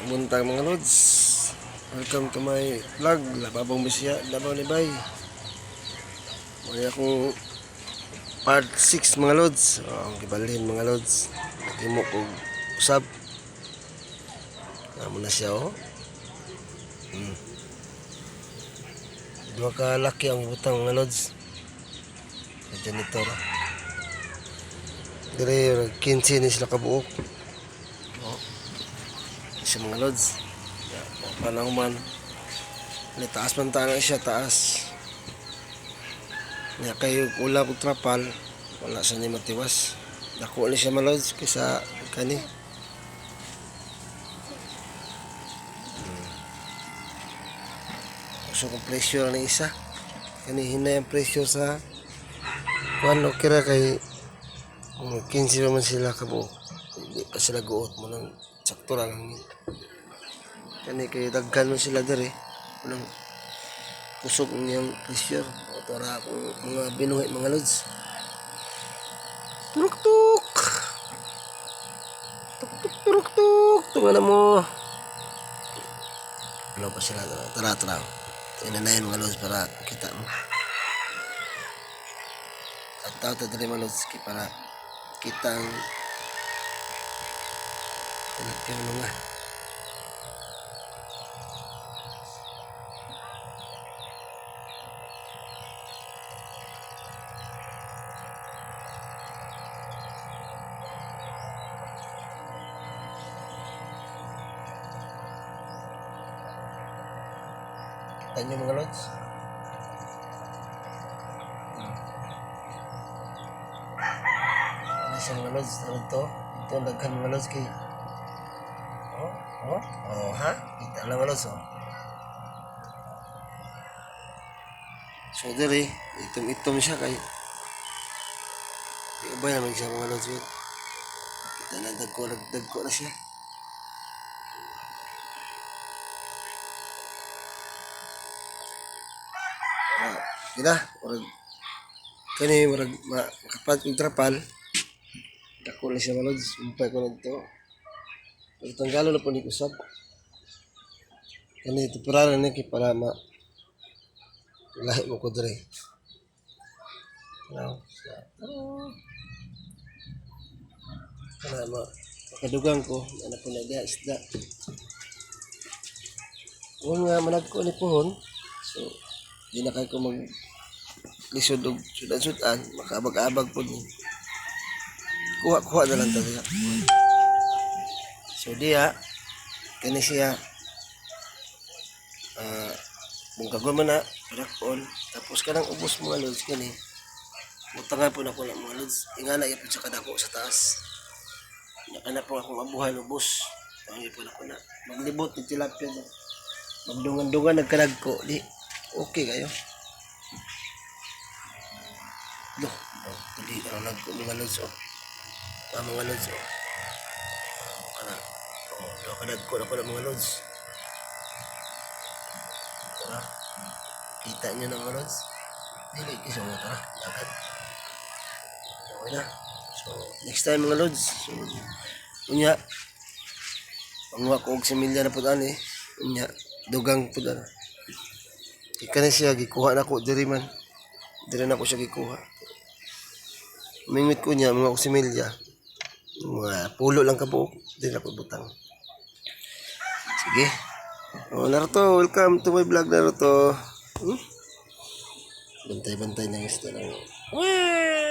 Buntag, mga lods. Welcome to my vlog, Lababong Bisaya, Davao ni Bay. May akong part 6, mga lods. Oh, ang gibalhin, mga lods. Naghimo og usab. Amo na siya, oh. Duha ka laki ang ibutang, mga lods. Sa janitor. Dire 15 ni sila kabuok. Oh. Siya, mga lods. Ya, panang man. Ni taas man ta na siya, taas. Nya kayo ula kog trapal, wala sa ni matiwas. Dako ni siya, mga lods, kaysa kani. So kung presyo ni isa. Kani hinay ang presyo sa kuan, okay ra kay kung 15 man sila kabuok. Hindi pa sila guot mo nang sakto ra lang ni. Kani kay daghan man sila diri. Unang kusog ang iyang pressure. O tara akong mga binuhi, mga lods. Turuk-tuk! Tuk-tuk, turuk-tuk! Tunga na mo! Ano pa sila? Tara, tara. Tingnan na yun, mga lods, para kita mo. At tao ta diri, mga lods, para kita ang tilapia mga. Kita nyo, mga lods? Ano siya, mga lods? Ano to? Ito ang daghan, mga lods, kay. Oh, ha? Kita lang, mga lods, oh. So diri, itom-itom siya kay di ubay naman siya, mga lods. Wait. Kita na dagko, dagko na siya. Ah, kita, murag kani murag makapat og trapal. Dako na siya, mga lods, umpay ko na dito. Pero tanggalon na po ni usab. Kani temporary ni kay para ma lahi mo ko diri. Ano? Kana ma makadugang ko, ana po na diha isda. Kung nga managko ni puhon, so di na kay ko mag lisod og sudan-sudan, makaabag-abag po ni. Kuha-kuha na lang ta diha. So diha, kani siya, ah, bungkagon man na, parakon, tapos kanang ubos, mga lods, kani, mutangan po na ko na, mga lods, ingana yapon sa kadako sa taas. Nakana po akong abuhan ubos. Ang po na ko na. Maglibot ni tilapia na. Magdungan-dungan nagkanagko, di okay kayo. Do, oh, tuli ang nagko, mga lods, oh. Ah, mga lods, oh. Kana. Oh, do kanagko na ko na, mga lods. Tara. Kita niyo na, mga lods. Dili kisyo mo, tara. Dagat. Okay na. So, next time, mga lods. So, unya, panguha ko og similya na pud ani. Unya, dugang pud ana. Ika na siya, gikuha na ko diri man. Diri na ko siya gikuha. Mingwit ko niya, mga og similya. Mga pulo lang kabuok. Diri na ko butang. Sige. Oh, Naruto, welcome to my vlog, Naruto. Bantay-bantay na yung isda lang. Wah!